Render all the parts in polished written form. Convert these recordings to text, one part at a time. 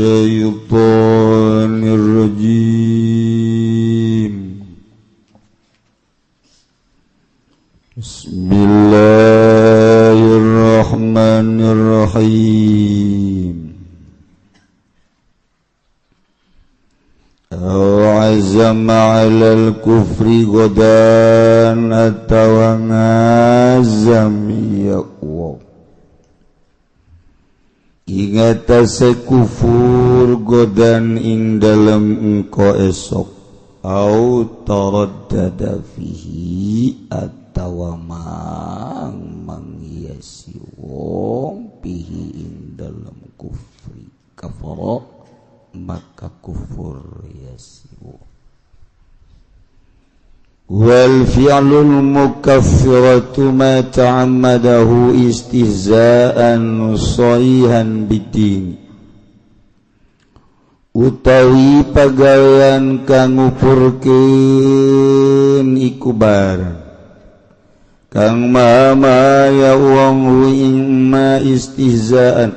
minasyaitonir rajim. Bismillahirrahmanirrahim. Azama 'alal kufri godan atawa ngazam ya Allah. Ingat kufur godan ing dalem engko esok au taraddada fihi atawa mang manghiasi wong pihi ing dalem kufri kafara maka kufur yasi wong. Wal fi'lul mukaffiratu ma ta'ammadahu istihza'an sahihan bidin, utawi pagawean kang ngupurkeun iku barang kang maha ya wong ing ma istihza'an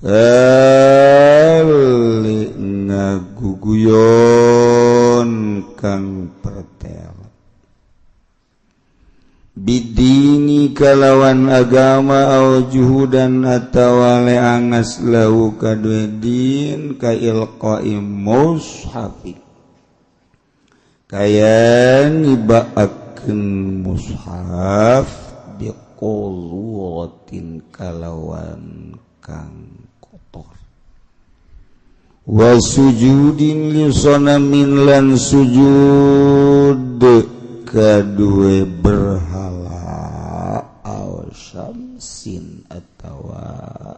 ali ngaguguyon kang pertel bidini kalawan agama au juhudan atawa leangas lahu kadue din ka ilqa'i mushafi kaya nibaakeun mushaf biqulutin kalawan kang kotor wa sujudin li sanamin lan sujud kadue berhala aw syamsin atawa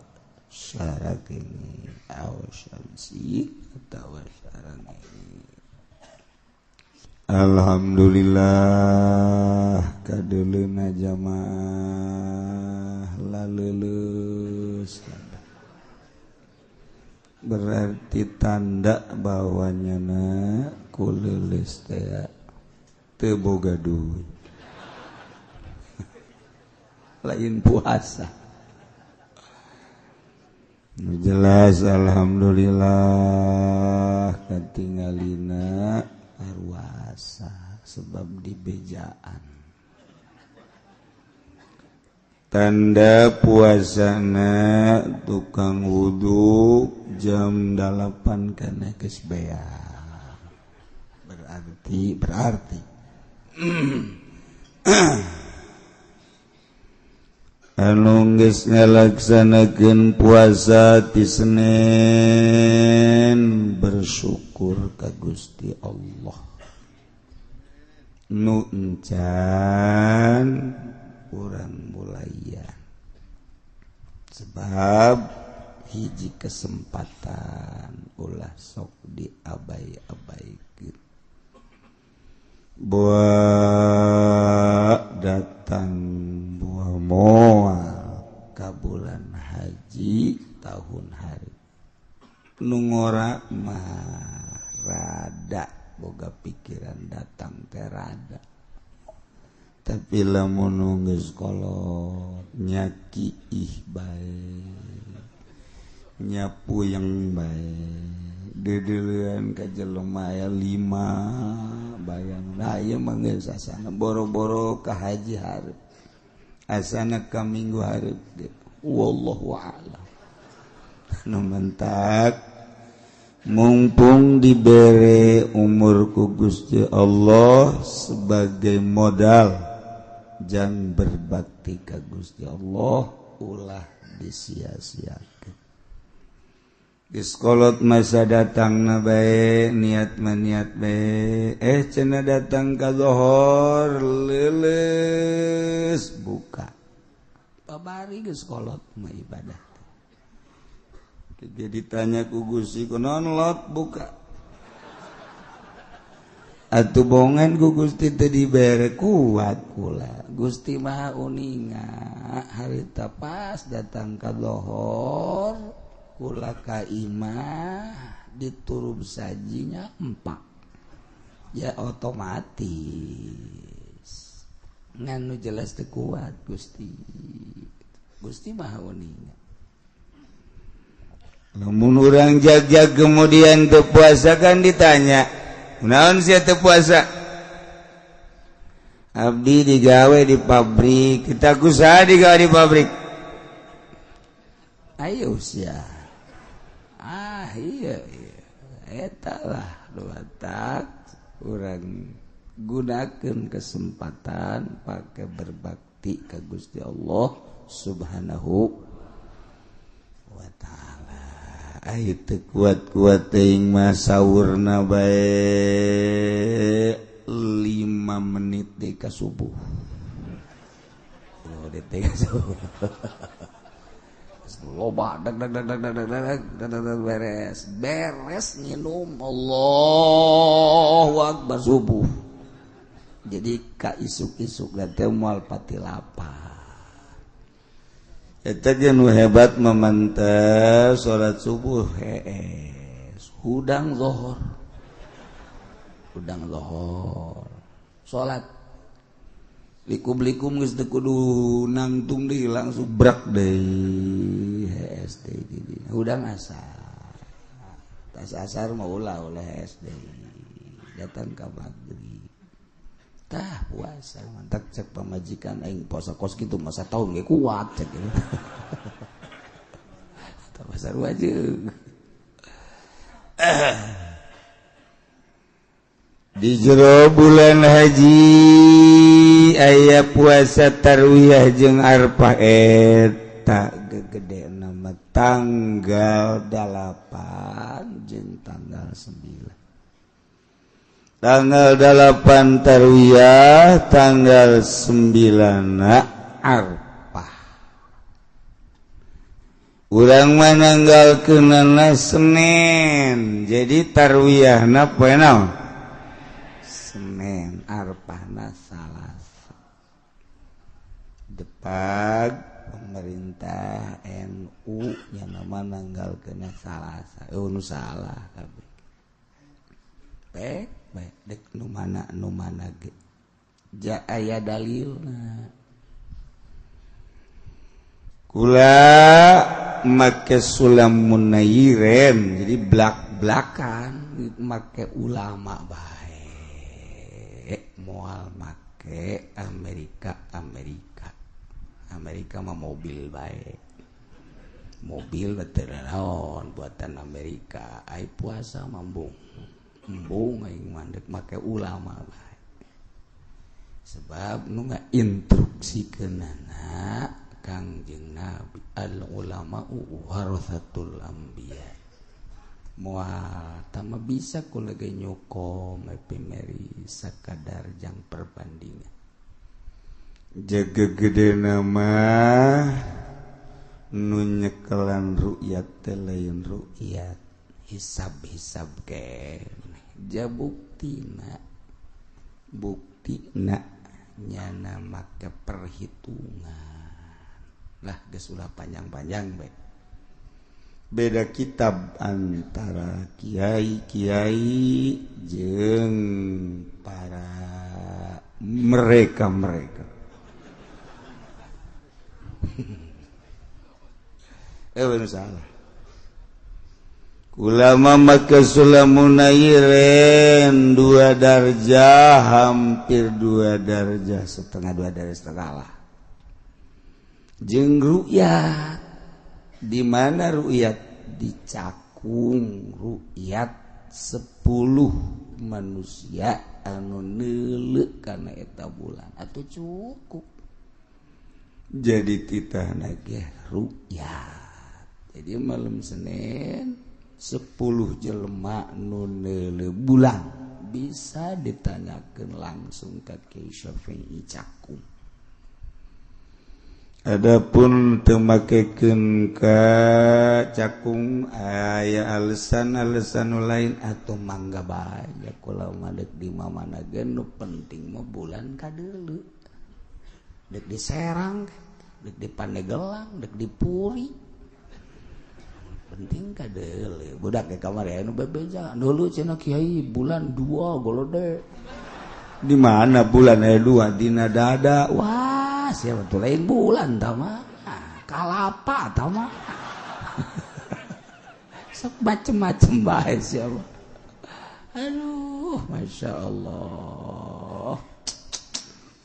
syaragini aw syamsi atawa syaragini. Alhamdulillah kadeuleuna jamaah laleuleus, berarti tanda bahwa nyana kuleuleus teh teu boga duit lain puasa. Jelas alhamdulillah katingalina arwasa sebab dibejaan. Tanda puasana tukang wudu jam 8 kana geus beak. Berarti anu geus ngalaksanakeun puasa ti Senin bersyukur ka Gusti Allah. Nu encan urang mulaya sebab hiji kesempatan ulah sok diabai-abaikeun. Buah datang buah moal ka bulan haji tahun hari nu ngora mah rada boga pikiran datang teh rada, tapi lamun geus kolot nyaki ih bae nyapu yang bae deudeuleun ka jelema aya 5 bayang. Nah ieu mah geus asana boro-boro ka haji hareup asana ka minggu hareup ge wallahu a'lam. Nu mentak mumpung dibere umur ku Gusti Allah sebagai modal jang berbakti ka Gusti Allah ulah disia-siakeun. Geus kolot masa datangna bae niat mah niat bae cenah datang ka zohor leuleus buka babari geus kolot mah ibadah. Jadi ditanya ku Gusti kunaon lot buka atuh bongan ku Gusti teu dibere kuat kula. Gusti Maha uninga harita pas datang ka zohor kula ka imah diturub sajinya empak ya otomatis nganu jelas teu kuat Gusti. Gusti Maha uninga. Lamun urang jagjag kemudian teu puasa kan ditanya, "Naon sia teu puasa?" "Abdi digawe di pabrik." Kita kusaha digawe di pabrik? Ayo sia. Ah, iya, eta lah dua tak urang gunakan kesempatan pakai berbakti ke Gusti Allah Subhanahu wa Ta'ala. Ayo teu kuat-kuat teuing mah sahurna bae 5 menit deui ka subuh. Oh, deui ka subuh. Loba dag dag dag dag dag dag dag dag dag dag, beres beres nginum, Allahu akbar, subuh. Jadi ka isuk-isuk teh moal pati lapar. Eta ge nu hebat memantep salat subuh hees, hudang zohor, hudang zohor salat likum-likum geus teu kudu nangtung deui, langsung brak deui, hees deui di dinya. Hudang asar, tas asar mah ulah ulah, hees deui datang ka maghrib. Tah puasa mantap. Cek pamajikan aing, puasa kos gitu masa tahun ge kuat, cek gitu. Tah pasar wajib di jero bulan haji aya puasa tarwiyah jeung arfah. Eta gegede nama tanggal 8 jeung tanggal 9. Tanggal 8 tarwiyah, tanggal 9 arfah. Urang mananggal kenana Senin, jadi tarwiyahna poe naon? Senin, arfahna Salasa. Depag pemerintah NU yang nama nanggal kena Salasa, oh, nu salah kabeh. Baik baik, dek nu mana nu mana ge ja aya dalilna. Kula make sulam munayiren, jadi blak-blakan make ulama bae, moal make Amerika. Amerika Amerika mah mobil bae, mobil betul naon buatan Amerika. Ai puasa mambung embung, aing mandek make ulama bae, sebab nu ngainstruksikeunana Kangjeng Nabi, al ulama warathatul anbiya. Moal tama bisa kula ge nyukom epimeri sakadar jang perbandingan. Jaga gede nama nu nyekelan ru'yat teh lain ru'yat, hisab-hisab keneh ja buktina. Buktina nyana make perhitungan lah. Geus ulah panjang-panjang bae, beda kitab antara kiai-kiai jeung para mereka-mereka. Eh, bener salah. Ulama maka sulamunayiren dua darjah, hampir dua darjah setengah, dua darjah setengah lah. Jeung ru'yat, di mana ru'yat dicakung ru'yat 10 manusia anu neuleuh kana eta bulan atuh cukup jadi titah ge ru'yat. Jadi malam Senin 10 jelema nu neuleuh bulan bisa ditanyakan langsung ke Kiai Syafi'i, cakung. Adapun teu makekeun ka cakung aya alasan-alasan lain atau mangga bae ya, kula mah deuk di mana ge nu penting mah bulan kadeuleu, deuk di Serang, deuk di Pandegelang, deuk di Puri, penting kadeuleu. Budak ke kamar ya nu bebeja dulu cenah, "Kiai, bulan dua golode." Di mana bulan aya dua? Dina dada. Wah, siapa tuh, lain bulan tah mah, kalapa tah mah. Sok macem-macem bae siapa. Aduh, Masya Allah.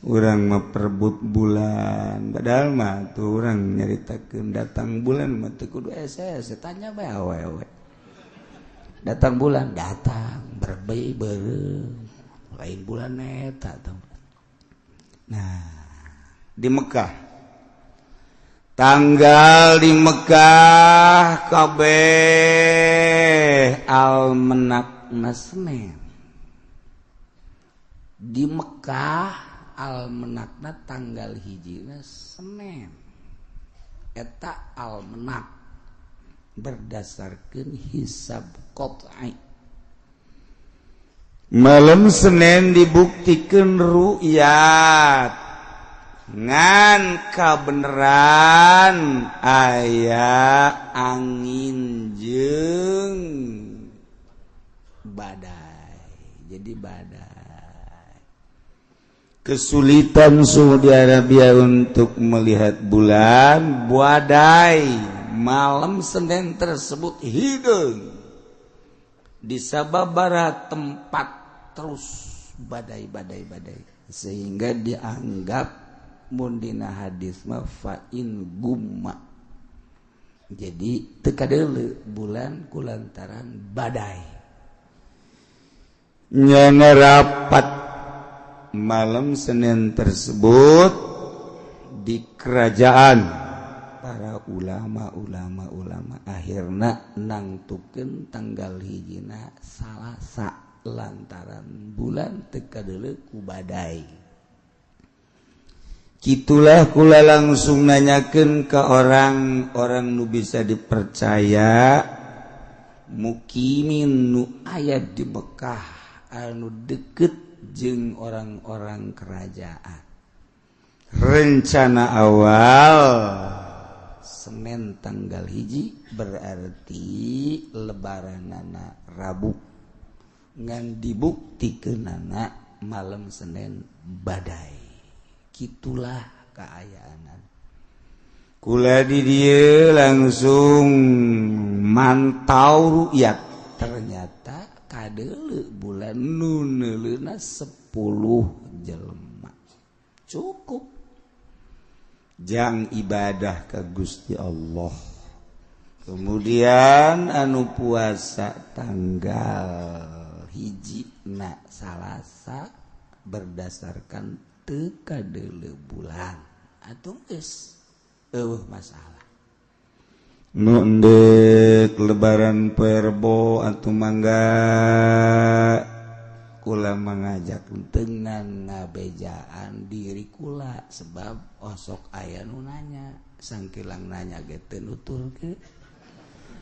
Urang memperebut bulan, padahal mah tuh urang nyaritakeun datang bulan mah teu kudu SS, tanya bae awewe. Datang bulan, datang berbei beureum. Lain bulan eta tuh. Nah, di Mekah. Tanggal di Mekah kabeh almanakna Senin. Di Mekah almanakna tanggal hijina Senin. Eta almanak berdasarkan hisab qat'i. Malam Senin dibuktikan ru'yat ngan kabeneran aya angin jeung badai. Jadi badai. Kesulitan Saudi Arabia untuk melihat bulan, badai malam Senin tersebut hidung di sababaraha tempat terus badai badai badai sehingga dianggap mun dina hadis mah fa in gumma. Jadi teu kadeuleu bulan kulantaran badai. Nyana rapat malam Senin tersebut di kerajaan para ulama-ulama ulama akhirna nangtukeun tanggal hijina Salasa lantaran bulan teu kadeuleu ku badai. Kitulah kula langsung nanyakeun ke orang-orang nu bisa dipercaya mukimin nu aya di Mekah anu deket jeung orang-orang kerajaan. Rencana awal Senin tanggal hiji berarti lebaranana Rabu, ngan dibuktikeunana malam Senin badai. Kitulah kaayaan. Kula di dieu langsung mantau ru'yat, ternyata kadeuleu bulan nu neuleuna 10 jelema. Cukup jang ibadah ka Gusti Allah. Kemudian anu puasa tanggal hiji na Salasa berdasarkan teu kadeuleu bulan atuh geus eueuh masalah. Nu endek lebaran Perbo atuh mangga kula mengajak dengan ngabejaan diri kula sebab osok aya nu nanya sangkilang nanya ge teu nuturkeun.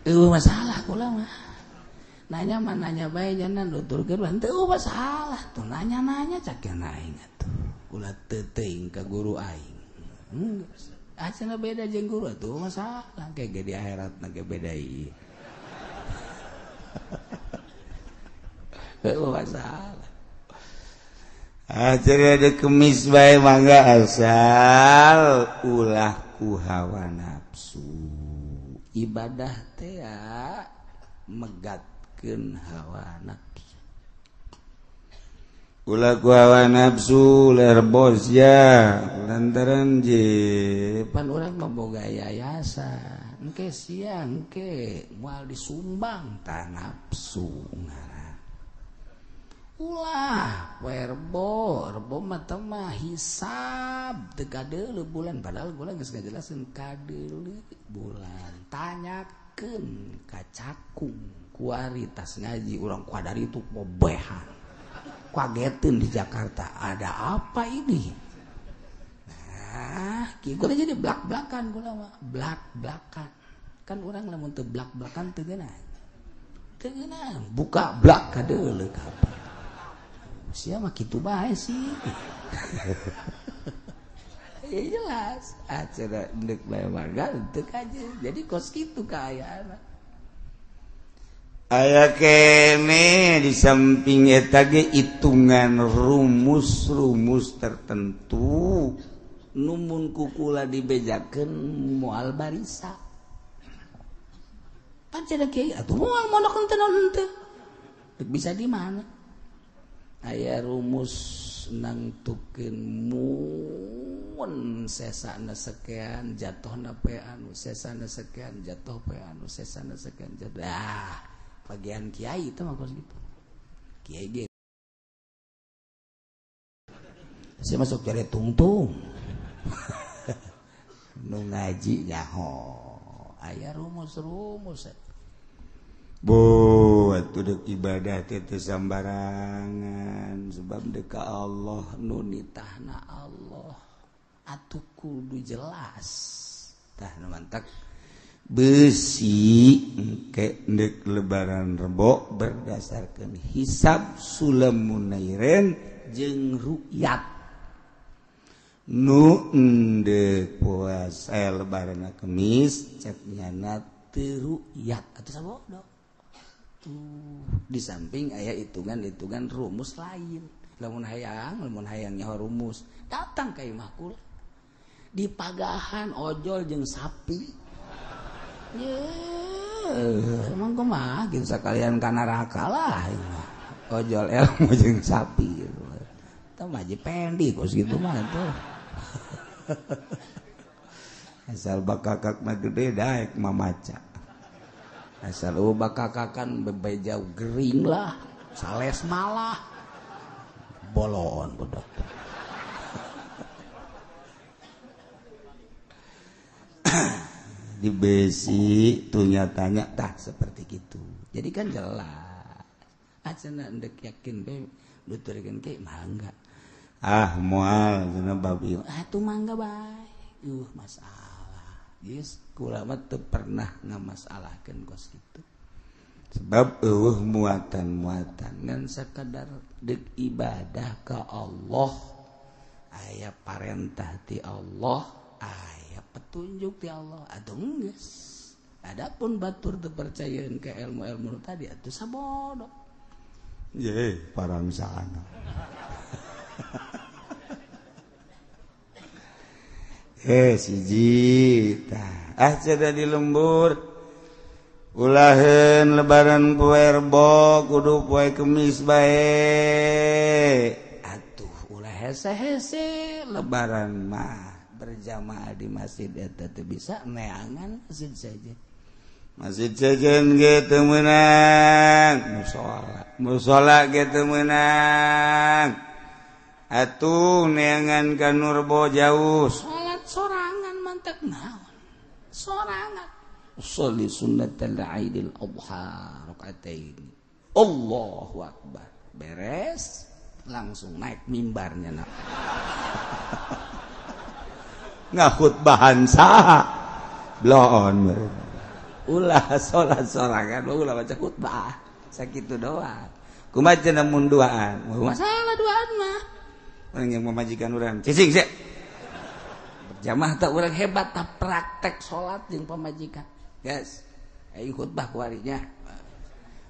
Eueuh masalah kula mah. Nanya mah nanya bae jangan nuturkeun mah teu masalah tuh nanya-nanya cak aing atuh. Kula teu teuing ka guru aing. Acana beda jeung guru atuh masalah kayak ge di akhirat na ge beda ieu. Eueuh masalah. Ah jadi ada kemis bae mangga asal ulah ku hawa nafsu. Ibadah teh megatkeun hawa nafsu. Ulah ku hawa nafsu lerbos ya lantaran je pan urang mah boga yayasan engke siang engke moal disumbang ta nafsu ngaran. Ulah werbo rebo mah teh mah hisab teu kadeuleu bulan padahal bulan geus ngajelaseun kadeuleu bulan. Tanyakeun ka cakung kuaritas ngaji urang kuadari itu bobehan. Kagetin di Jakarta ada apa ini? Nah, gue jadi blak-blakan gue lama, blak-blakan. Kan orang lamun teu blak-blakan teu geunah. Teu geunah, buka blak kadeuleu kapan. Sia mah kitu bae sih. Ya jelas, acara endek bae warga teu kaje. Jadi kos kitu kaayaan. Aya kene di samping eta ge hitungan rumus-rumus tertentu numun kukula dibejakeun moal barisa. Pan cenah kiai atuh moal mondok henteu naon henteu. Dek bisa di mana? Aya rumus nangtukeun mun sesana sekian jatuhna pe anu, sesana sekian jatuh pe anu, sesana sekian jatuh. Ah, bagian kiai itu mah kos gitu. Kiai ge saya masuk cari tungtung. Nu ngaji nyaho aya rumus-rumus. Bu, atuh deuk ibadah teh teu sambarangan sebab deuk ka Allah nu nitahna Allah atuh kudu jelas. Tah nu mantak besi engke deuk lebaran Rebo berdasarkeun hisab Sulamunairen jeung rukyat nu endek puasa lebaran Kemis cek nyana teu rukyat atuh sabodo. Tuh, di samping aya hitungan-hitungan rumus lain. Lamun hayang nyaho rumus, datang ka imah kula. Di pagahan ojol jeung sapi. Ye, emang kumaha gitu sakalian ka neraka lah. Ojol ilmu jeung sapi. Tah mah pendi kos gitu mah tuh. Asal bakakak mah gede daek mamaca. Asal bakakakan bebeja gering lah, sales malah bolon bodoh. Di besi tuh nyatanya tah seperti gitu. Jadi kan jelas. Acana ndek yakin be nuturkeun ke mangga. Ah moal cenah babi. Ah tuh mangga bae. Masalah. Yes, kula mah teu pernah ngamasalahkeun kos kitu. Sebab eueuh muatan-muatan ngan sakadar deuk ibadah ka Allah, aya parentah ti Allah, aya petunjuk ti Allah, atuh geus. Adapun batur teu percayaeun ka ilmu-ilmu tadi atuh sabodo. Ye, parangsana. Siji tah ah cenah di lembur ulaheun lebaran poe Rebo kudu poe Kemis bae atuh ulah hese-hese lebaran mah berjamaah di masjid eta teu bisa neangan masjid saja. Masjid sejen ge teu meunang, musala musala ge teu meunang atuh neangan ka nu Rebo jauh. Sorangan mantek naon sorangan sholli sunnatal Aidil Adha rakaatain Allahu akbar beres langsung naik mimbarnya nak ngakhutbahan saha bloon ulah salat sorangan ulah baca khutbah sakitu doang kumaha cenah mun duaan masalah duaan mah urang yang memajikan urang cicing sih. Jamaah tak orang hebat tak praktek salat jeung pamajikan. Guys, aing khutbah kuarinya.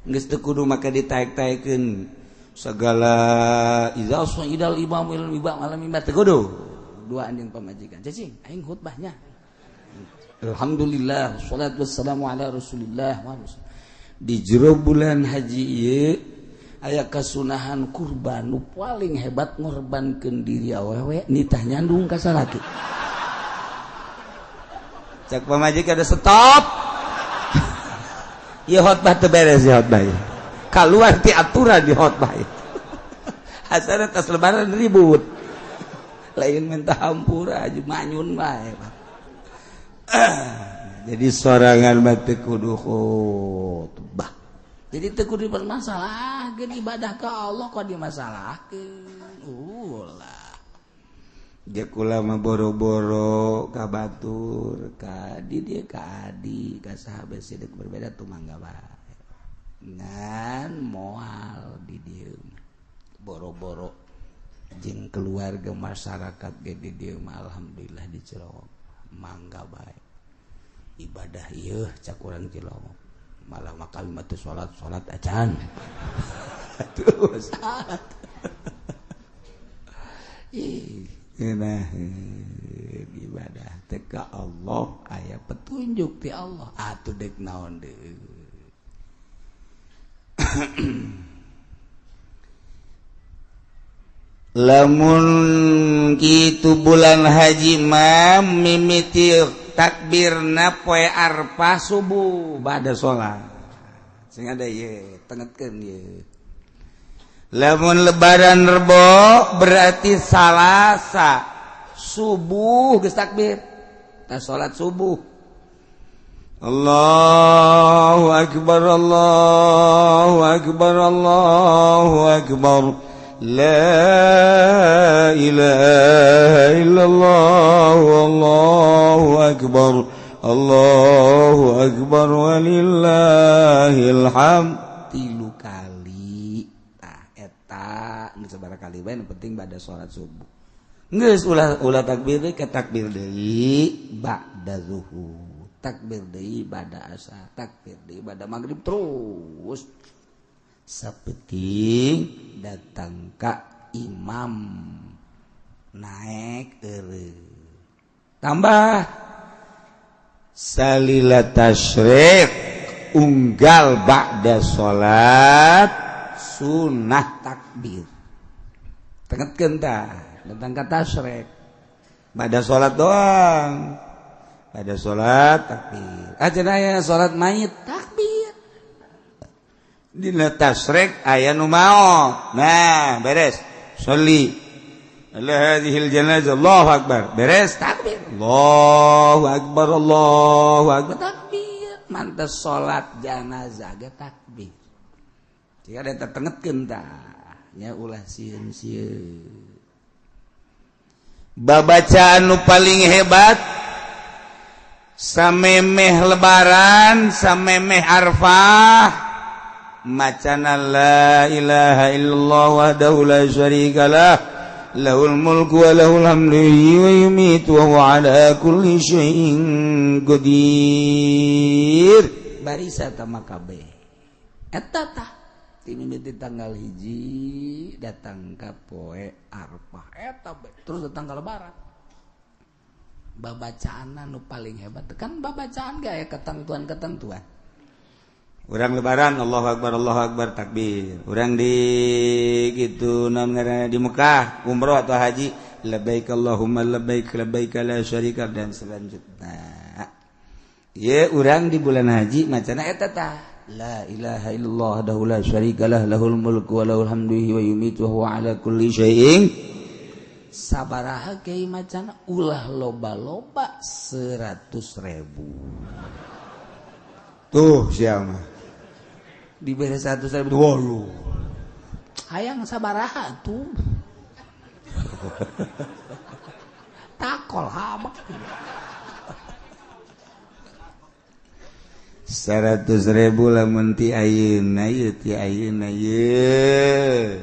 Geus teu kudu make ditaek-taekeun segala iza suidal imam il imam alam imam teu kudu. Duaan jeung pamajikan. Cicing, aing khutbahnya. Alhamdulillah, salatu wassalamu ala Rasulillah. Di jero bulan haji ieu aya kasunahan kurban nu paling hebat ngorbankeun diri awewe nitah nyandung ka salaki. Cak pamajikan ada stop. Ieu khotbah teu beres ieu khotbah. Kaluar ti aturan di khotbah. Asana tas lebaran ribut. Lain minta hampura aja manyun bae. Jadi sorangan mah teu kudu khotbah. Jadi teu kudu dipermasalahkeun ibadah ka Allah kok dimasalahkeun. Ulah. Kula mah boro-boro ka batur ka di dia ka adi ka sahabat sidik berbeda tuh mangga bae ngan moal di dieu boro-boro jeung keluarga masyarakat ge di dieu mah alhamdulillah di Cilongok mangga bae ibadah ieu cak urang Cilongok malah mah kami mah teu salat-salat acan atuh salat. Ih nah, ibadah teh ka Allah aya petunjuk ti Allah atuh dek naon deui. Lamun kitu bulan haji mah mimiti takbirna poe Arfah subuh ba'da salat. Sing ada ye tengetkeun ye. Lamun lebaran Rebo berarti Salasa subuh geus takbir. Tah salat subuh. Allahu akbar Allahu akbar Allahu akbar. La ilaha illallah wallahu akbar Allahu akbar walillahil hamd. 3 kali tah eta geus sabaraha kali bae nu penting bada salat subuh. Geus ulah ulah takbir deui ka takbir deui ba'da zuhur, takbir deui ba'da asar, takbir deui ba'da maghrib terus sapeting datang ka imam naik eureun tambah salila tasyrik unggal ba'da salat sunah takbir. Tengetkeun tah datang ka tasyrik ba'da salat doang, ba'da salat takbir. Ah cenah aya salat mayit takbir. Dina tasrek aya nu maot. Nah, beres. Sholli ala hadhil janazah. Allahu akbar. Beres takbir. Allahu akbar Allahu akbar takbir. Mantes salat janazah ge takbir. Jika ada tertengetkeun tah nya ulah sieun-sieun. Babacaan nu paling hebat samemeh lebaran, samemeh Arfah macana la ilaha illallah wahdahu la syarikalah lahul mulku wa lahul hamdu wa yumiitu wa huwa ala kulli syai'in qadir. Barisa tama kabeh eta tah ti mimiti tanggal 1 datang ka poe Arfah eta terus datang ka lebaran. Babacaan nu paling hebat kan babacaan ge aya ketentuan-ketentuan. Urang lebaran Allahu akbar Allahu akbar takbir. Urang di gitu namanya di Mekah umroh atau haji labbaik Allahumma labbaik labbaik la syarika dan selanjutnya. Ye urang di bulan haji macana eta tah la ilaha illallah wahdahu la syarikalah lahul mulku wa lahul hamdu wa yumiitu wa huwa ala kulli syai'in. Sabaraha kiai macana ulah loba-loba 100.000. Tuh siapa? Diberi 100.000. Waduh. Hayang sabaraha tuh. Takol habak. 100.000 lamun ti ayeuna ieu ti ayeuna ieu.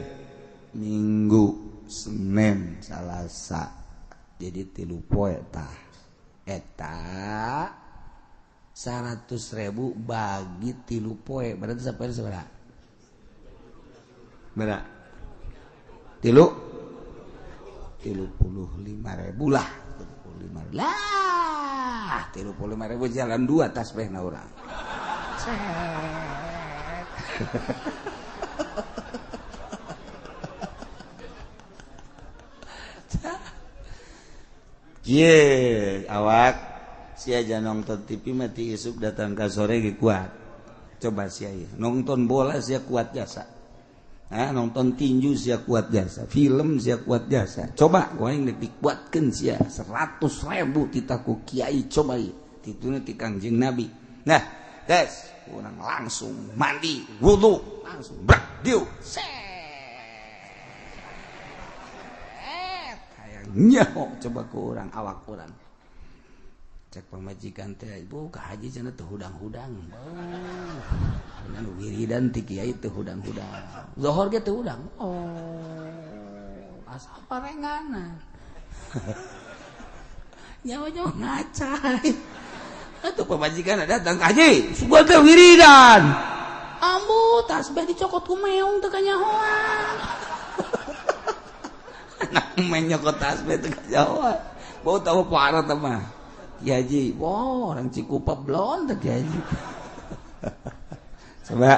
Minggu, Senin, Salasa. Jadi 3 poe tah. Eta 100.000 bagi 3 poe berarti sampai sabaraha? Berapa? 35.000 lah, 35 lah, 35.000 jalan 2 tasbihna urang. Set. Ye, awak sia aja nonton TV mati isuk datang ke sore ge kuat. Coba sia nonton bola sia kuat jasa. Nah, nonton tinju sia kuat jasa, film sia kuat jasa. Coba aing deuk dikuatkeun sia 100.000 titaku kiai coba ieu. Tituna ti Kangjeng Nabi. Nah, guys, urang langsung mandi, wudu, langsung brak dieu. Set. Hayang nyaho coba ku urang awak urang. Cek pamajikan teh ibu ka haji cenah teu hudang-hudang. Cenah nu wiridan ti kiai teu hudang-hudang. Zohor ge teu hudang. Oh, asa parenganan. Nyawa-nyawa ngaca. Atuh pamajikan datang ka haji, sugan teh wiridan. Ambu tasbih dicokot ku meong teu kanyahoan. Anak main nyokot tasbih teu kanyahoan. Bau tahu parah teh mah. Ki Haji, wah orang Cikupa blon teh Ki Haji. Coba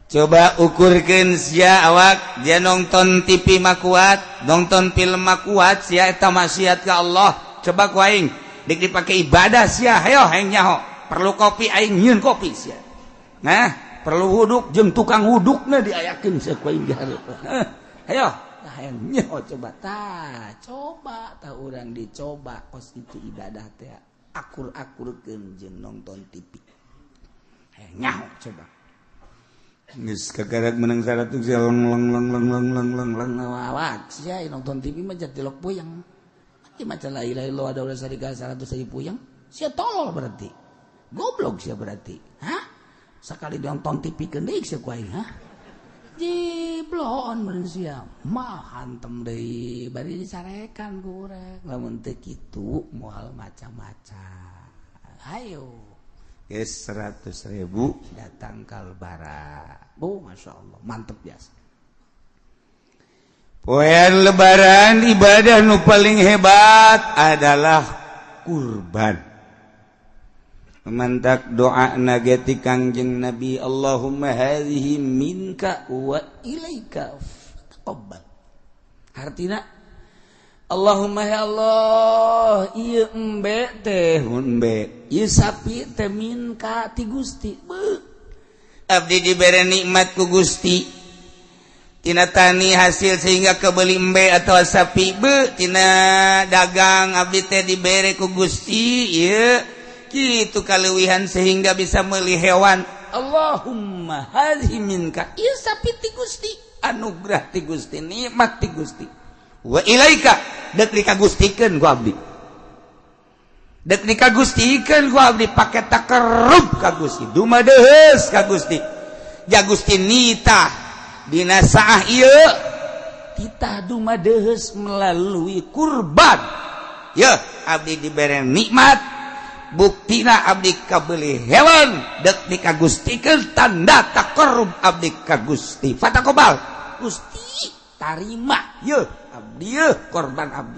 Coba ukurkeun sia awak, dia nonton TV mah kuat, nonton film mah kuat, sia eta maksiat ka Allah. Coba ku aing dik dipake ibadah sia, hayo aing nyaho. Perlu kopi aing nyieun kopi sia. Nah, perlu wuduk jeung tukang wudukna diayakeun sia ku aing di hareup. Hayo, hayang nyaho coba tah, coba tah urang dicoba kos itu ibadah teh akur-akurkeun jeung nonton TV. Hayang nyaho coba. Geus kagarak menang 100 sia long long long long long long long long awak sia nonton TV mah jadi lok puyeng. Mati maca la ilaha illallah ada ulah sarika 100 ribu puyeng. Sia tolol berarti. Goblok sia berarti. Hah? Sekali nonton TV keun deui sia ku aing, hah? Jibloon bener sia. Mah hantem deui bari dicarekan ku urang. Lamun teu kitu moal macam-macam. Hayo. Geus 100.000 datang kalbara. Oh, Masya Allah, mantep biasa. Poean lebaran ibadah nu paling hebat adalah kurban. Mantak doa nageti Kangjeng Nabi, Allahumma hadhihi minka wa ilaika taqabbal. Artina Allahumma ya Allah, ieu embe teh embe, ieu sapi teh minka ti Gusti. Beuh. Abdi dibere nikmat ku Gusti. Tina tani hasil sehingga kebeli embe atau sapi beuh, tina dagang abdi teh dibere ku Gusti ieu. Kitu kaleuwihan sehingga bisa meuli hewan. Allahumma hadhihi minka, ieu sapi ti Gusti, anugerah ti Gusti, nikmat ti Gusti. Wa ilaika dek dikagustikeun ku abdi, dek dikagustikeun ku abdi pake takarrub ka Gusti, dumadeheus ka Gusti, ja Gusti nitah dina saah ieu titah dumadeheus melalui kurban. Yeuh abdi dibere nikmat, buktina abdi kabeuli hewan dek dikagustikeun, tanda takarrub abdi ka Gusti. Fataqobal, Gusti tarima yeuh abdi, yeuh korban abdi.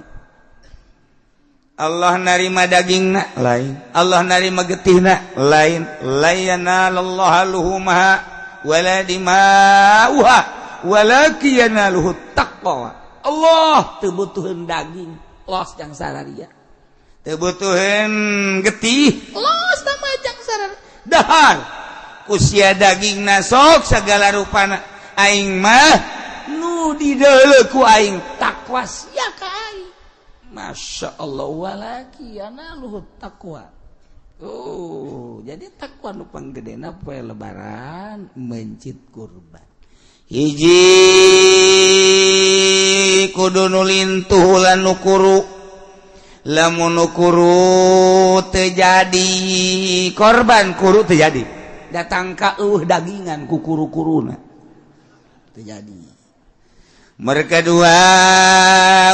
Allah narima dagingna lain, Allah narima getihna lain. La yanalallaha luhumaha wala dima'uha walakin yanaluhu taqwa. Allah teu butuheun daging los jang sararia, teu butuheun getih los tambah jang sararia. Dahar ku sia dagingna sok sagala rupana, aing mah nu dideuleu ku aing takwa sia ka aing. Masya Allah, walaki yanaluhu taqwa. Oh, jadi takwa nu panggedena poe lebaran mencit kurban. Hiji kudu nu lintuh lan nu kuru. Lamun nu kuru teu jadi korban, kuru teu jadi. Datang ka eueuh dagingan ku kuru-kuruna. Teu jadi. Mereka dua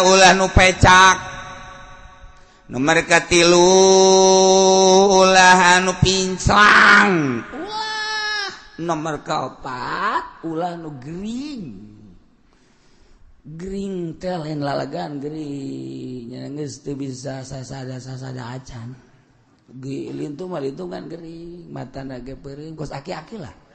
ulah nu pecak, nomor katilu ulah anu pincang, ulah nomor keempat ulah nu gering. Gering teh lain lalagan gering nya geus teu bisa sasada sasada acan. Lintu mah lintungan gering, matana ge peureum kos aki-aki lah.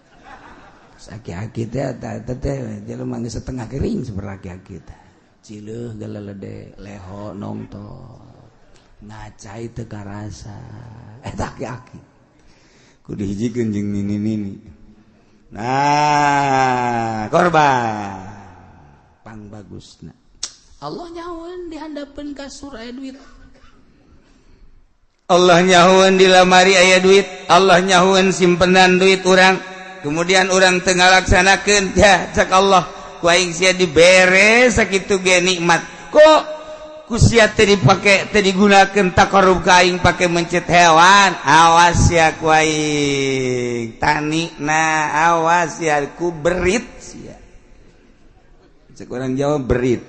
Aki-aki teh teh teh jelema geus setengah kering seperti aki-aki teh. Cileuh galelede leho nongton. Ngacai teu karasa. Eta aki-aki. Kudu hijikeun jeung nini-nini. Nah, korban pang bagusna. Allah nyahoeun di handapeun kasur aya duit. Allah nyahoeun di lamari aya duit. Allah nyahoeun simpenan duit urang. Kemudian orang tengah laksanakeun, ya cak Allah ku aing sia dibere sakitu ge nikmat, kok ku sia teu dipake, teu digunakeun taqarrub ka aing pake mencet hewan. Awas ya ku aing tani, nah awas ya ku berit sia, cek orang Jawa berit,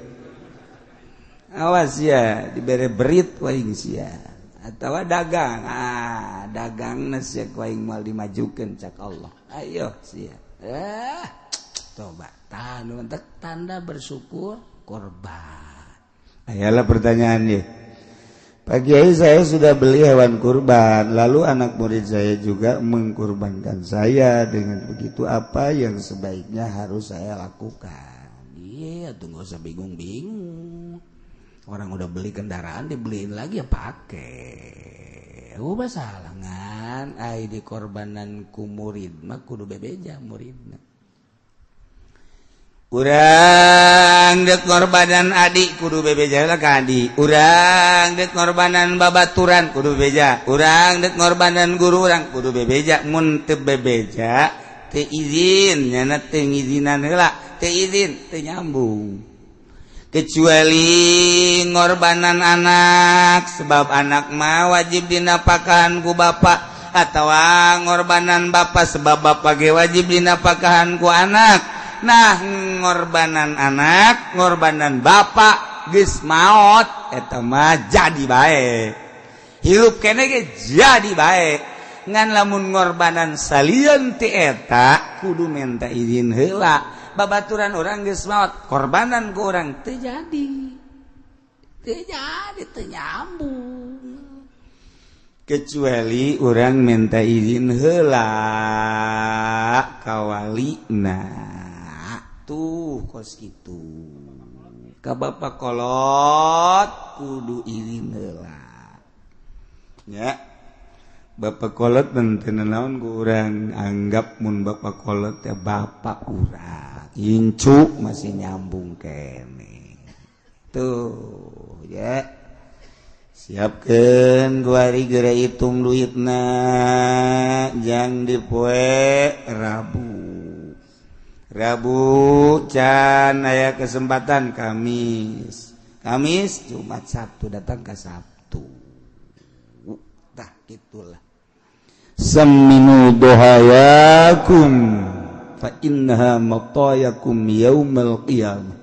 awas ya dibere berit ku aing sia. Atau dagang, ah dagang sia ku aing moal dimajukeun cak Allah. Ayo sia, coba tanda bersyukur korban. Ayalah pertanyaannya. Pak Kiai, saya sudah beli hewan kurban, lalu anak murid saya juga mengkurbankan saya. Dengan begitu apa yang sebaiknya harus saya lakukan? Iya, tuh nggak usah bingung-bingung. Orang udah beli kendaraan dibeliin lagi ya pakai. Ubah salah ngan, ai dikorbanan ku murid mah kudu bebeja muridna. Urang dek ngorbanan adik kudu bebeja lah ka adik. Urang dek ngorbanan babaturan kudu bebeja. Urang dek ngorbanan guru urang kudu bebeja. Mun teu bebeja teu izin, nyana teu ngizinan heula, teu izin teu nyambung. Kecuali ngorbanan anak, sebab anak mah wajib dinapakahan ku bapak, atawa ngorbanan bapak sebab bapak ge wajib dinapakahan ku anak. Nah, ngorbanan anak, ngorbanan bapak geus maot eta mah jadi bae. Hirup kene ge jadi bae. Ngan lamun ngorbanan salian ti eta kudu minta izin heula. Babaturan urang geus maot, korbanan ku urang teu jadi. Teu jadi, teu nyambung. Kecuali urang minta izin heula ka walina. Tuh kos kitu ka bapak kolot kudu izin heula nya. Bapak kolot henteu naon ku urang anggap mun bapak kolot ya bapak urang incu masih nyambung kene tuh ya. Siapkeun kuari geura hitung duitna jang di poe Rabu. Rabu can aya kesempatan Kamis. Kamis, Jumat, Sabtu datang ke Sabtu. Tah itulah. Saminu dohayakum fa innaha matayakum yaumal qiyamah.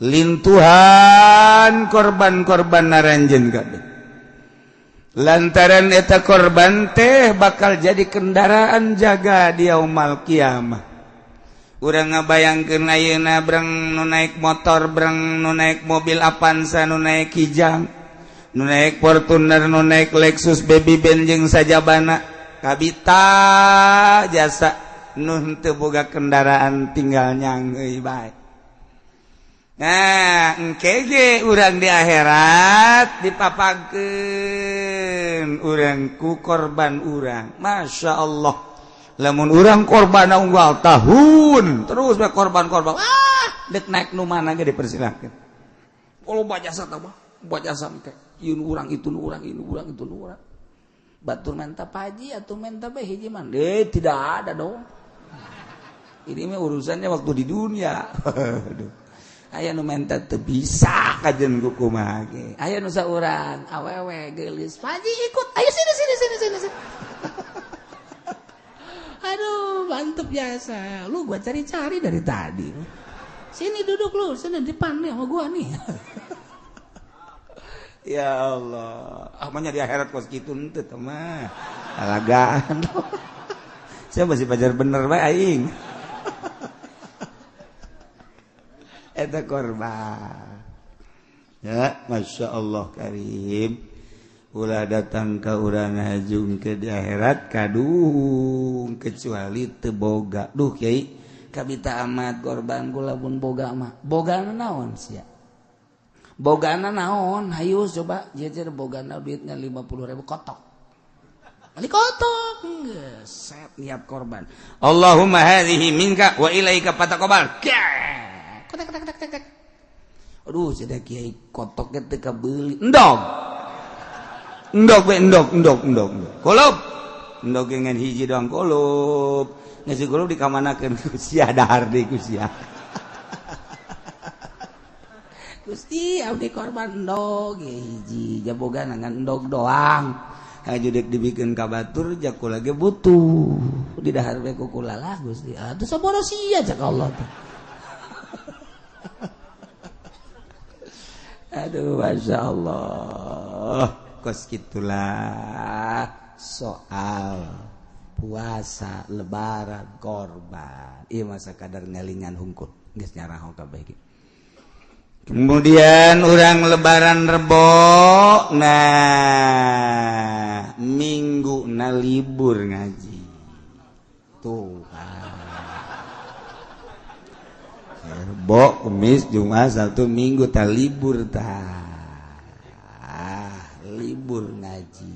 Lintuhan korban-korban naranjeun kabeh. Lantaran eta korban teh bakal jadi kendaraan jaga di yaumal qiyamah. Urang ngabayangkeun ayeuna breng nu naik motor, breng nu naik mobil Avanza, nu naik Kijang, nu naik Fortuner, nu naik Lexus, Baby Benz jeung sajabana kabita jasa nu henteu boga kendaraan tinggal nyanggeuy bae. Nah, engke ge urang di akhirat dipapagkeun urang ku korban urang. Masya Allah. Lamun urang korban unggal tahun terus bae korban-korban, ah dek naik nu mana ge dipersilahkeun. Loba jasa tah mah, loba jasa engke. Ieu nu urang, itu nu urang, ieu nu urang, itu nu urang. Batur menta paji atuh menta bae hiji mah. Tidak ada dong. Ini mah urusannya waktu di dunia. Aduh. Aya nu menta teu bisa kajen ku kumaha ge. Aya nu saurang awewe geulis, "Paji ikut, ayo sini sini sini sini sini." Aduh, mantep biasa. Lu gua cari-cari dari tadi. Sini duduk lu, sini depan nih sama gua nih. Ya Allah, amanya di akhirat kos kitu henteu teh mah. Alagaan. Saya masih pajar bener bae aing. Eta korban. Ya, Masya Allah karim. Ulah datang ke urang hajung ke di akhirat kadung kecuali teu boga. Duh kiai, kabita amat korban kula pun boga mah. Bogana naon sia? Bogana naon? Hayu coba jejer bogana duitnya 50.000 kotok. Bali kotok. Geus set niat korban. Allahumma hadhihi minka wa ilaika fataqabbal. Kotak kotak kotak kotak. Aduh, sudah kiai kotoknya teu kabeuli. Endog. Endog we endog endog endog. Kulup. Endog ngan hiji doang kulup. Geus kulup dikamanakeun ku sia dahar deui ku sia. Gusti abdi korban endog hiji jaboga ngan endog doang. Haju dek dibikeun ka batur jakula ge butuh. Di dahar we ku kula lah Gusti. Atuh sabodo sia cak Allah teh. Aduh, Masya Allah. Kos gitulah soal puasa, lebaran, korban. Ieu masa kadar ngelingan hungkul. Geus nyaraho kabeh ge. Kemudian orang lebaran Rebo, nah Minggu na libur ngaji tuh. Rebo, Kemis, Jumat, Sabtu, Minggu ta libur, ta libur ngaji.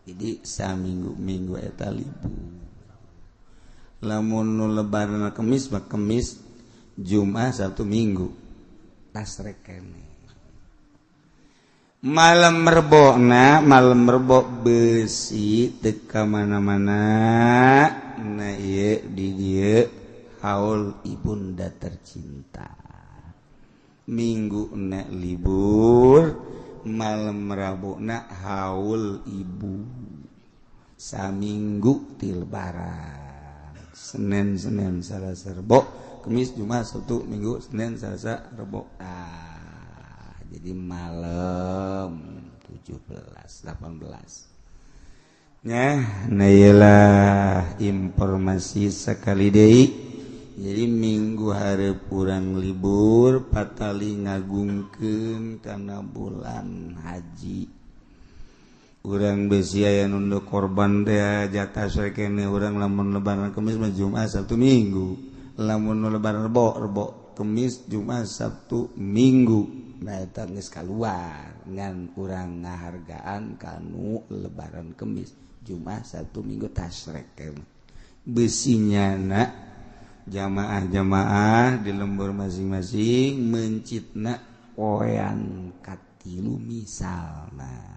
Jadi saminggu minggu eta libur. Lamun nu lebaran Kemis mah Kemis, Jumat, Sabtu, Minggu tasrek kene. Malam Rebona, malam Rebo besi teu ka mana-mana. Nah ieu di dieu haul ibunda tercinta. Minggu na libur, malam Rabona haul ibu. Saminggu ti lebaran. Senin, Senin, Selasa, Rebo, Kemis, Jumat, Sabtu, Minggu, Senin, Selasa, Rebo. Ah, jadi malam 17, 18. Nah, nah iyalah informasi sekali deui. Jadi minggu hari kurang libur patali ngagungkeun kana bulan haji. Urang besi aya nunda korban teh jatah sakene urang lamun lebaran Kemis mah Jumat, Sabtu, Minggu. Lamun lebaran Rebo, Rebo, Kemis, Jumat, Sabtu, Minggu. Nah eta geus kaluar ngan urang ngahargaan kanu lebaran Kemis, Jumat, Sabtu, Minggu tasrek. Besinya na jamaah-jamaah di lembur masing-masing mencitna poean katilu misalna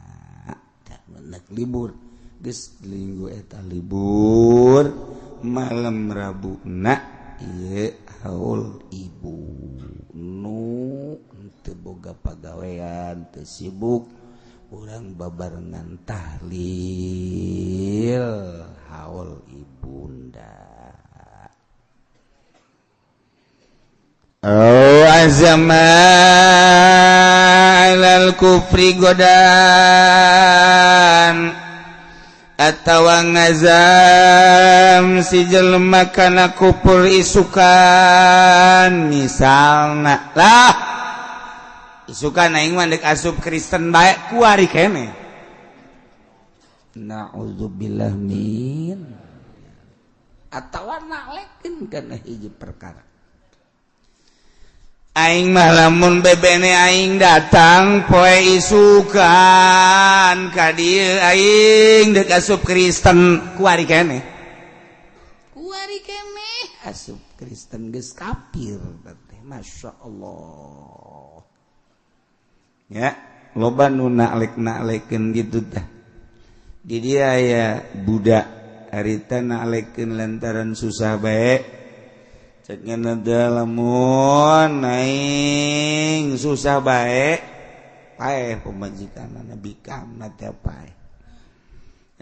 nek libur geus minggu eta libur malam Rabu na ieu haul ibu nu teu boga pagawean teu sibuk urang babarengan tahlil haul ibunda. Oh azama alal kufri godan atawa ngazam si jelema kana kufur isukan misalna lah isukan aing mah deuk asup Kristen bae kuari kene. Na'udzubillah min atawa nalekeun kana hiji perkara. Aing mah lamun bebene aing datang poe isukan ka dieu aing deuk asup Kristen kuari kene. Kuari kene asup Kristen geus kafir teh Masya Allah. Ya, loba nu nalek-nalekeun kitu tah. Di dieu aya budak harita nalekeun lantaran susah bae. Cek ngana lamun aing susah bae paeh pemajikanna bikamna teh paeh.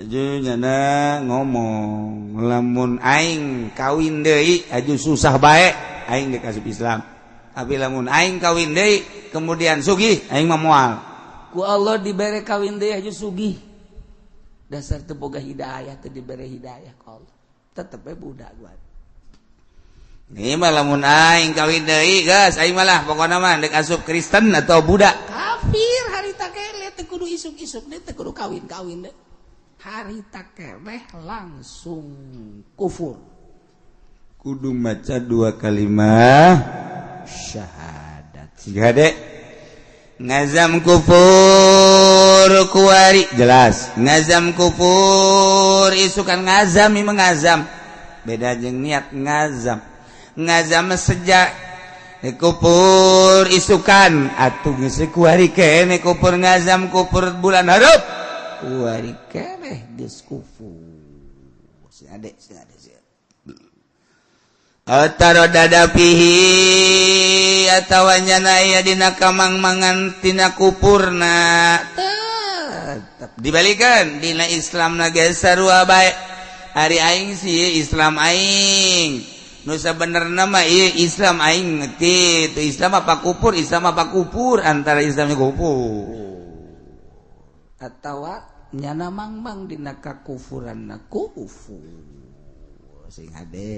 Aju nyana ngomong lamun aing kawin deui aju susah bae aing deuk asup Islam. Tapi lamun aing kawin deui kemudian sugih aing mah moal. Ku Allah dibere kawin deui aju sugih. Dasar teu boga hidayah teu dibere hidayah ku Allah. Tetep we budak gua. Ini mah lamun aing kawin deui geus aing malah pokona mah deuk asup Kristen atau budak kafir harita keneh teu kudu isuk-isuk deui teu kudu kawin-kawin deui. Harita keneh langsung kufur. Kudu maca dua kalimat syahadat. Siga dek ngazam kufur kuari jelas. Ngazam kufur isukan ngazam ieu ngazam. Beda jeung niat ngazam. Ngazam sejak kupur isukan atuh geus kuari keneh kupur ngazam kupur bulan hareup kuari keneh geus kufur. Si adek si adek si ataro dadapihi atawa nyana aya dina kamang-mangan tina kupurna tetep dibalikeun dina Islamna ge sarua bae. Ari aing sih Islam aing nu sabenerna mah ieu Islam aing ngerti teu Islam apa kupur, Islam apa kupur, antara Islamnya kupur atawa nyana mangmang dina kakufuranna kufur sing hade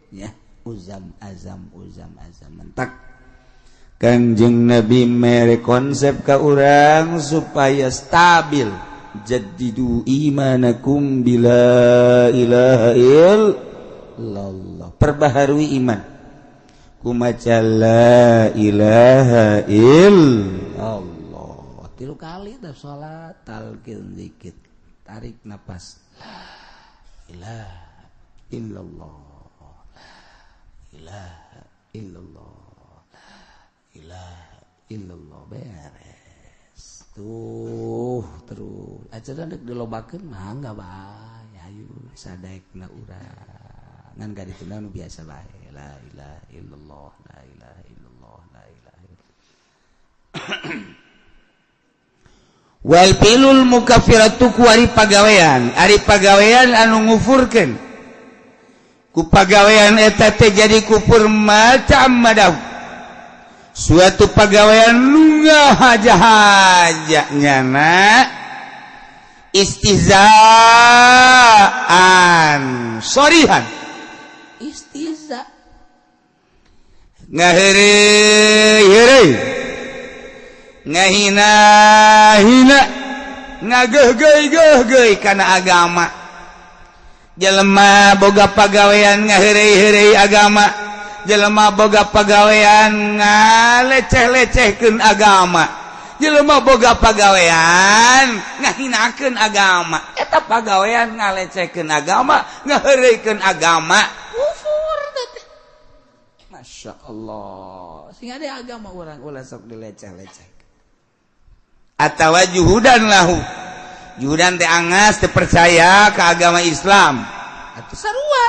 nya. Uzam azam uzam azam mentak Kanjeng Nabi mere konsep ka urang supaya stabil. Jaddidu imanakum bila ilaha illallah. Perbaharui iman kumaca la ilaha illallah. 3 kali dah salat talqin dikit, tarik napas la ilaha illallah, ilaha illallah, ilaha illallah, beres tuh. Terus acara dek dilobakeun mangga bae, ayo sadaekna urang ngan ka ditu nu biasa bae la ilaha illallah, la ilaha illallah, la ilaha illallah. Wal pilul mukaffiratu ku ari pagawean, ari pagawean anu ngufurkeun ku pagawean eta teh jadi kufur macam madaw. Suatu pagawean nu ngahaja-haja nyana istihzaan sorihan, istihza ngaheureuy-heureuy, ngahina-hina, ngageuh-geuh-geuh kana agama. Jelema boga pagawean ngaheureuy-heureuy agama, jelema boga pagawean ngaleceh-lecehkeun agama, jelema boga pagawean ngahinakeun agama. Eta pagawean ngalecehkeun agama, ngaheureuikeun agama, kufur teh. Masya Allah, sing ada agama urang ulah sok dileceh-leceh. Atawa juhudan lahu, juhudan teh angas teu percaya ke agama Islam atau sarua.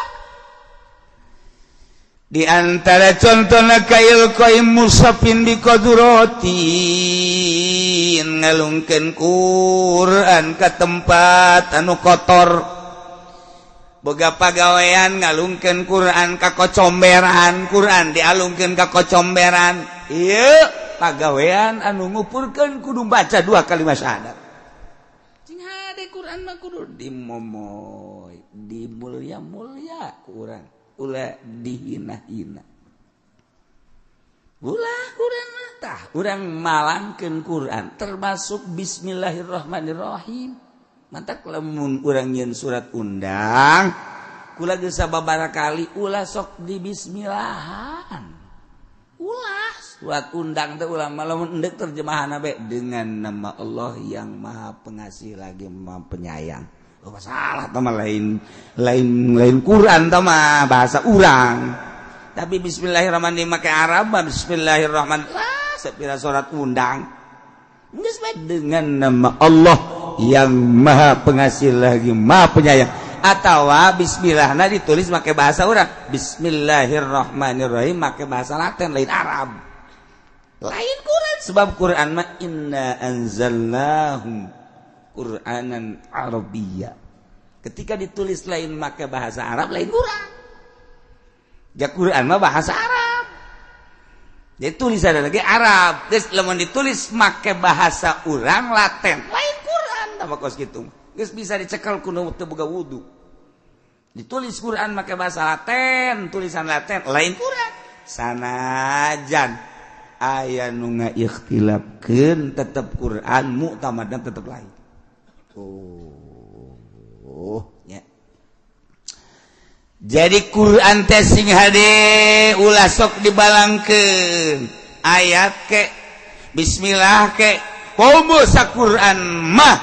Di antara contohna kail qaim musafin bi qadratin, ngalungkeun Quran ka tempat anu kotor. Boga pagawean ngalungkeun Quran ka kocomberan, Quran dialungkeun ka kocomberan. Ieu pagawean anu ngupurkeun kudu baca 2 kalimat syahadat. Cing hade Quran mah kudu dimomoy, dimulya-mulya ku urang, ulah dihina-hina. Ulah Quran mah tah urang malangkeun Quran termasuk bismillahirrahmanirrahim. Mantak lamun urang nyieun surat undang kula geus sababaraha kali ulah sok di bismillahan. Ulah surat undang teh ulah, lamun endek terjemahan bae dengan nama Allah yang Maha Pengasih lagi Maha Penyayang. Oh, salah tah mah, lain lain lain Quran tah mah bahasa urang. Tapi bismillahirrahmanirrahim make Arab, bismillahirrahmanirrahim. Lah sapira surat undang. Geus bae dengan nama Allah yang Maha Pengasih lagi Maha Penyayang. Atawa bismillahna ditulis make bahasa urang. Bismillahirrahmanirrahim make bahasa Latin lain Arab. Lain Quran sebab Quran mah inna anzalnahu Qur'anan Arabiyya. Ketika ditulis lain make bahasa Arab lain Quran. Ja Quran mah bahasa Arab. Jadi tulisan lagi Arab. Terus lamun ditulis make bahasa urang Latin lain Quran tah kos kitu. Geus bisa dicekel ku nu teu boga wudu. Ditulis Quran make bahasa Latin, tulisan Latin lain Quran. Sanajan aya nu ngaikhtilafkeun tetep Quran muktamadna tetep lain. Oh, ya. Jadi Quran teh sing hade ulah sok dibalangkeun. Ayat ke bismillah ke komo sa Quran mah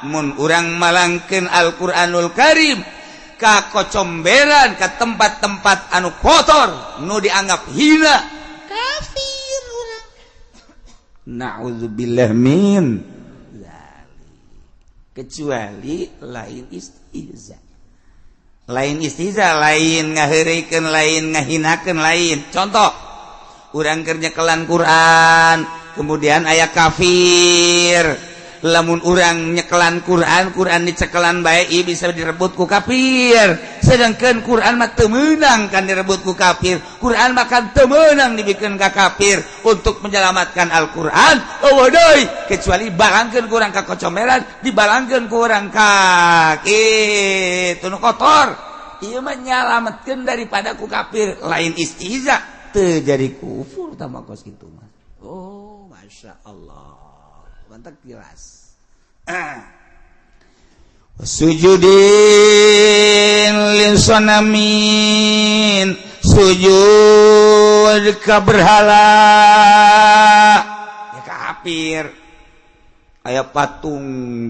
mun urang malangkeun Al-Qur'anul Karim ka kocomberan ka tempat-tempat anu kotor nu dianggap hina kafir urang. Na'udzubillah min dzalik. Kecuali lain istihza, lain istihza, lain ngaheureuykeun, lain ngahinakeun, lain. Contoh urang keur nyekelan Quran kemudian aya kafir, lamun urang nyekelan Quran, Quran dicekelan bae bisa direbut ku kafir. Sedangkan Quran mah teu meunang kan direbut ku kafir. Quran mah kan teu meunang dibikeun ka kafir. Untuk menyelamatkan Al-Quran euweuh deui kecuali balangkeun ku urang ka kocomeran, dibalangkeun ku urang ka kitu nu kotor. Ieu mah nyalametkeun daripada ku kafir, lain istihza teu jadi kufur tah kos kitu mah. Oh, Masya Allah, mantap jelas. Sujudin lisonamin, sujud ka berhala ya kafir. Aya patung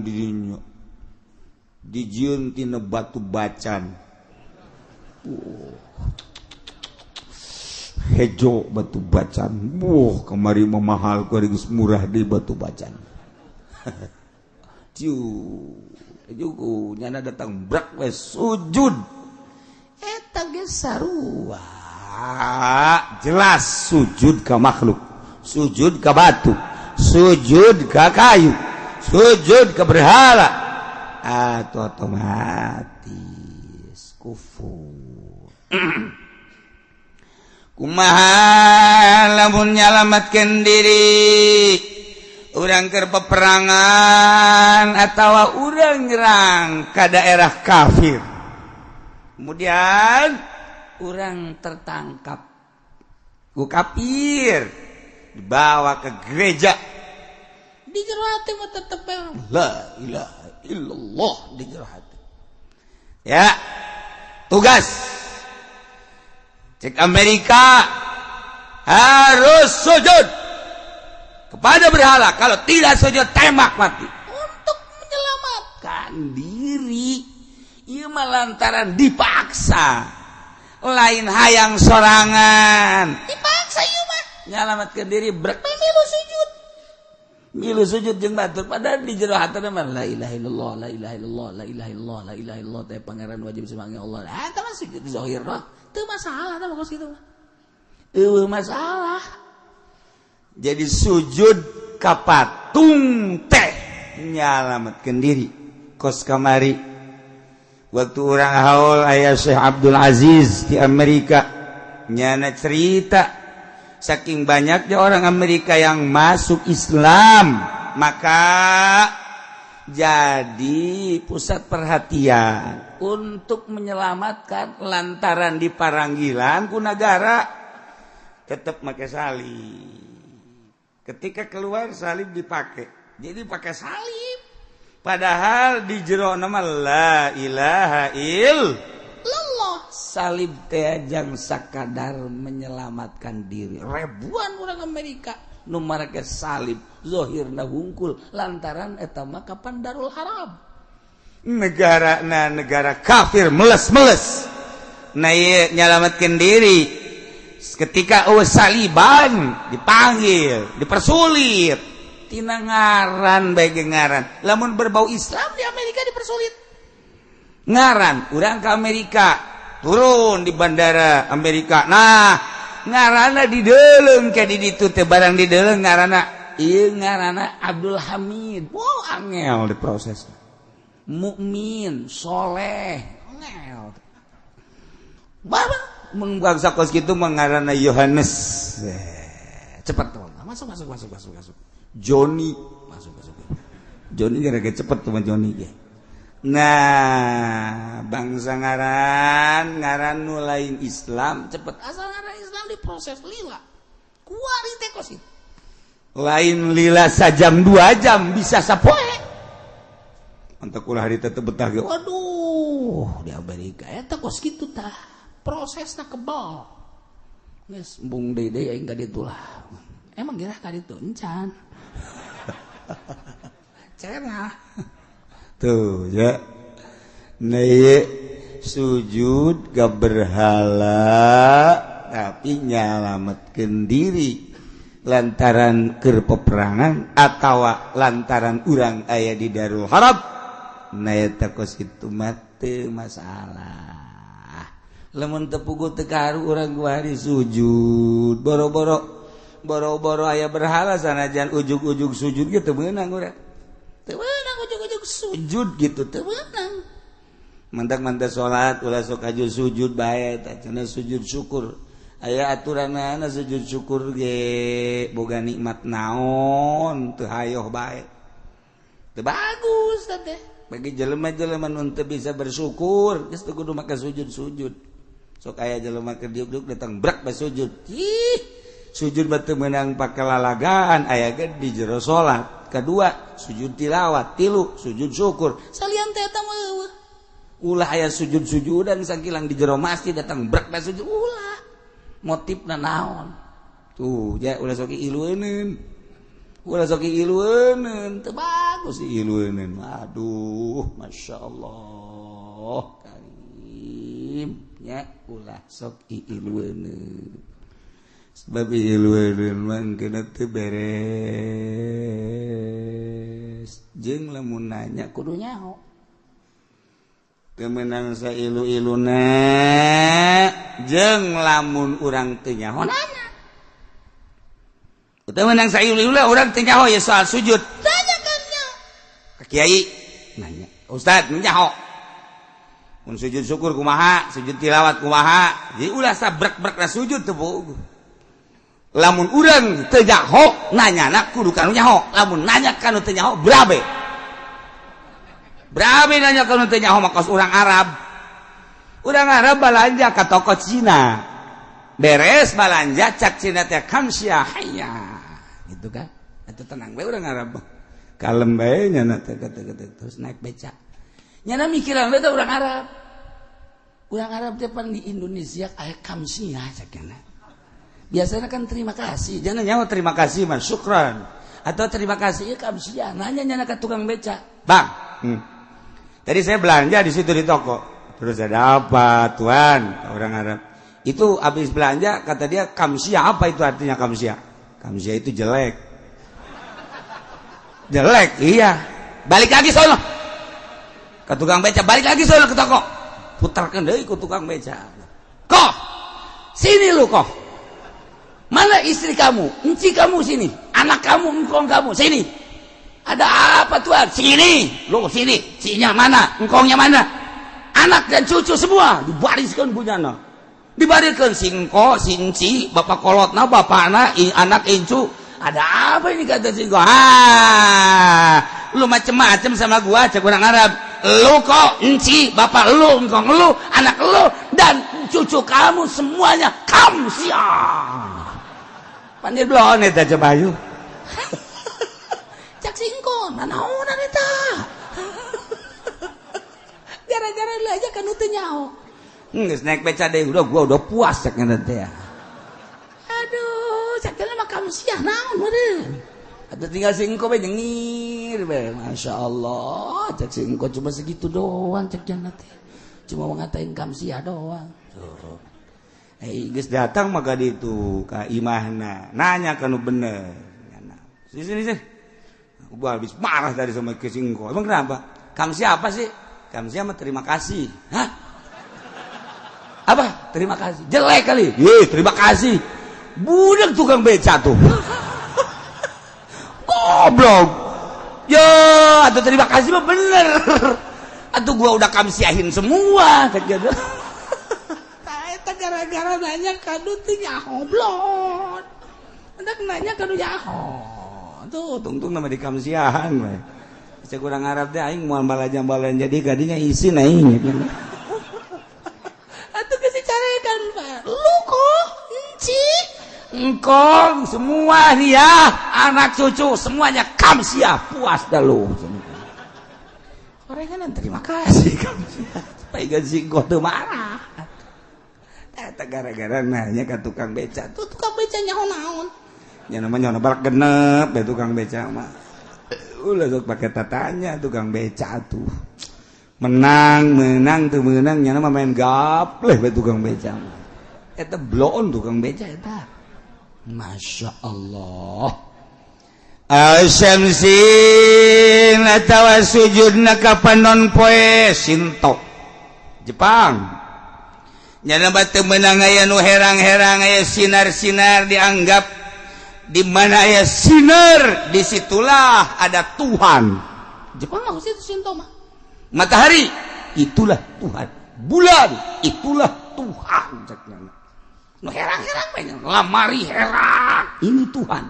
di dinya dijieun tina batu bacan. Hejo batu bacan. Buh, kamari mah mahal, kuari geus murah di batu bacan. Ciu juku nyana datang brak we sujud. Eta ge sarua jelas sujud ka makhluk, sujud ka batu, sujud ka kayu, sujud ka berhala, atau otomatis kufur. Kumaha lamun nyalamatkeun diri urang keur peperangan atawa urang nyerang ka daerah kafir, kemudian urang tertangkap ku kafir, dibawa ke gereja, di jero hati mah tetep la ilaha illallah di jero hati. Ya, tugas cek Amerika harus sujud kepada berhala, kalau tidak sujud tembak mati. Untuk menyelamatkan diri, ieu mah lantaran dipaksa, lain hayang sorangan, dipaksa ieu mah nyalamatkan diri brek milu sujud, milu sujud jeung batur, padahal di jero hatena mah la ilaha illallah, la ilaha illallah, la ilaha illallah, la ilaha illallah teh pangeran wajib semangat Allah. Ah, eta mah sujud zahir mah teu masalah, tah kos kitu mah eueuh masalah. Jadi sujud ka patung teh nyalametkeun diri. Kos kamari waktu urang haul aya Syekh Abdul Aziz di Amerika, nyana cerita saking banyaknya orang Amerika yang masuk Islam, maka jadi pusat perhatian untuk menyelamatkan lantaran di paranggilan ku negara tetap make salib. Ketika keluar salib dipakai, jadi pakai salib. Padahal di jero nama la ilaha illallah. Salib teh jang sakadar menyelamatkan diri. Ribuan orang Amerika nu marake salib zahirna hungkul lantaran eta mah kapan Darul Haram. Negara na negara kafir meles-meles. Nah ieu nyalametkeun diri. Ketika saliban dipanggil, dipersulit tina ngaran bae ngaran. Lamun berbau Islam di Amerika dipersulit. Ngaran urang ke Amerika, turun di bandara Amerika. Nah, ngaranna dideuleng ke di ditu teh barang dideuleng ngaranna ieu ngaranna Abdul Hamid. Wow, angel diproses. Mukmin, soleh, angel. Barang mengbangsa kos kitu mengarana Yohanes. Cepat tuh, masuk masuk masuk masuk masuk. Johnny masuk masuk. Johnny gara-gara cepet tuh Johnny ge. Nah, bangsa ngaran ngaran nu lain Islam cepet, asal ngaran Islam diproses lila. Kuari teh kos itu. Lain lila sajam 2 jam bisa sapoe. Antak ulah hari tetep betah ge. Waduh, di Amerika eta kos kitu tah. Prosesna kebal. Geus embung deui deui aing ka ditu lah. Emang gerah ka ditu encan. Cenah. Tuh ya. Nah, ieu sujud ka berhala tapi nyalametkeun diri lantaran keur peperangan atawa lantaran urang aya di Darul Harab. Nah eta kos kitu mah teu masalah. Lamun teu puguh teu kaharu urang kuari sujud boro-boro boro-boro aya berhala sanajan ujug-ujug sujud ge teu meunang urang. Teu meunang ujug-ujug sujud gitu teu meunang. Mantak-mantak salat ulah sok aju sujud bae tah cenah sujud syukur. Aya aturanana sujud syukur ge boga nikmat naon teu hayoh bae. Teu bagus teh. Bagi jelema-jelema nu teu bisa bersyukur geus teu kudu make sujud-sujud. Sok aya jelema keur diuk-diuk datang brak bae sujud. Ih, sujud mah teu meunang pake lalagaan, aya ge di jero salat. Kedua, sujud tilawat, tilu, sujud syukur. Salian teh eta mah eueuh. Ulah aya sujud-sujudan sakilang di jero masjid datang brak bae sujud ulah. Motifna naon? Tuh, ya ulah sok ilueuneun. Ulah sok ilueuneun, teu bagus ilueuneun. Aduh, masyaallah karim nya ulah sok ilueuneun. Sebab ilueuneun mah engkeuna teu beres. Jeung lamun nanya kudu nyaho. Teu meunang sailu-iluna jeung lamun urang teu nyaho nanya. Teu meunang sailu-iluna urang teu nyaho ya soal sujud. Tanya kan nyaho. Ka kiai nanya, "Ustaz, nyaho." Mun sujud syukur kumaha, sujud tilawat kumaha. Jadi ulah sabrek-brek sujud teu bogo. Lamun urang teu nyaho, nanyana kudu kanu nyaho. Lamun nanya kanu teu nyaho, berabe. Berabe nanya kanu teu nyaho mah kos urang Arab. Urang Arab balanja ka toko Cina. Beres balanja cak Cina teh kamsia hayya. Gitu kan? Eta tenang bae urang Arab. Kalem bae nyana teh terus naik becak. Nyana mikiran bae urang Arab. Urang Arab teh pan di Indonesia aya kamsia cak nyana. Biasanya kan terima kasih, jangan nyawa terima kasih mah syukran atau terima kasih ya kamsia. Nanya nyana ke tukang becak, "Bang, tadi saya belanja di situ di toko. Terus ada apa, tuan?" Orang Arab. Itu habis belanja kata dia kamsia, apa itu artinya kamsia? Kamsia itu jelek. Jelek, iya. Balik lagi sono. Ke tukang beca, balik lagi sono ke toko. Putarkan deui ku tukang beca. "Koh, sini lu koh. Mana istri kamu? Enci kamu sini. Anak kamu, engkong kamu, sini. Ada apa tuan? Sini. Lu sini. Cinya mana? Engkongnya mana? Anak dan cucu semua dibariskan punyana. Dibariskan si engko, si enci, bapak kolotna, bapakna, anak incu. Ada apa ini kata si engko? Ah, lu macem-macem sama gua, cek orang Arab. Lu kok enci, bapak lu, engkong lu, anak lu, dan cucu kamu semuanya kamsia." Pandir belon eta coba ayu. Cak singko, nanaonan eta. Gara-gara lu aja kan teu nyaho. Geus naik beca deui, udah gua udah puas cek teh ya. Aduh, cek teh mah kamsiah naon meureun. Atuh tinggal singko bae nyengir bae. Masya Allah, cek singko cuma segitu doang cek jana teh. Cuma ngatain kamsiah doang. Tuh. Geus datang maka ditu ka imahna, nanya kanu bener. Sini sini sini. Gua habis marah tadi sama ke singko. Emang kenapa? Kamsia apa sih? Kamsia mah terima kasih. Hah? Apa? Terima kasih. Jelek kali. Ye, terima kasih. Budak tukang beca tuh. Goblok. Yo, atau terima kasih mah bener. Atau gua udah kamsiahin semua. Gara-gara nanya kanu teu nyaho blon. Hendak nanya kanu nyaho. Tuh tungtung nama di kamsiahan we. Cek urang Arab teh aing moal balanja-balanja jadi kadinya isin aing. Atuh geus dicarekan, Pak. Lu kok enci engkong semua dia anak cucu semuanya kamsia puas dah lu. Orang kan terima kasih kamsia. Supaya gaji engkau teu marah. Eta gara-gara nanya ke tukang beca. Tuh tukang beca nyaho naon? Ya namanya nyaho balak genep ya tukang beca mah. Ulah sok pakai tatanya tukang beca tuh. Menang, menang tuh menang nya mah main gapleh bae tukang beca mah. Eta bloon tukang beca eta. Masya Allah. Asyamsin atawa sujudna ka panon poe Sinto Jepang. Nyana batu menang aya nu herang-herang aya sinar-sinar dianggap di mana aya sinar disitulah ada Tuhan. Jepang mah situ Sinto mah. Matahari itulah Tuhan, bulan itulah Tuhan cek nyana. Nu herang-herang banyak, lamari herang, ini Tuhan.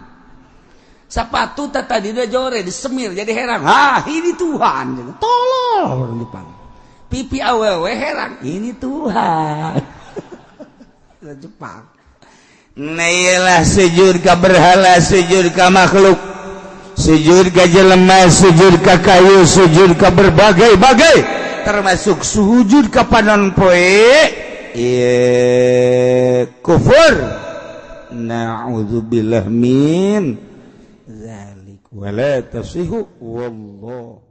Sepatu tadi dia jore disemir jadi herang. Ah, ini Tuhan. Tolol orang Jepang. Pipi awewe herang, ini Tuhan. Jepang. Nah, sujud ka berhala, sujud ka makhluk, sujud ka jelema, sujud ka kayu, sujud ka berbagai-bagai, termasuk sujud ka panon poe. Ieu kufur, na'udzubillah min zalik, wala tasihu, wallahu.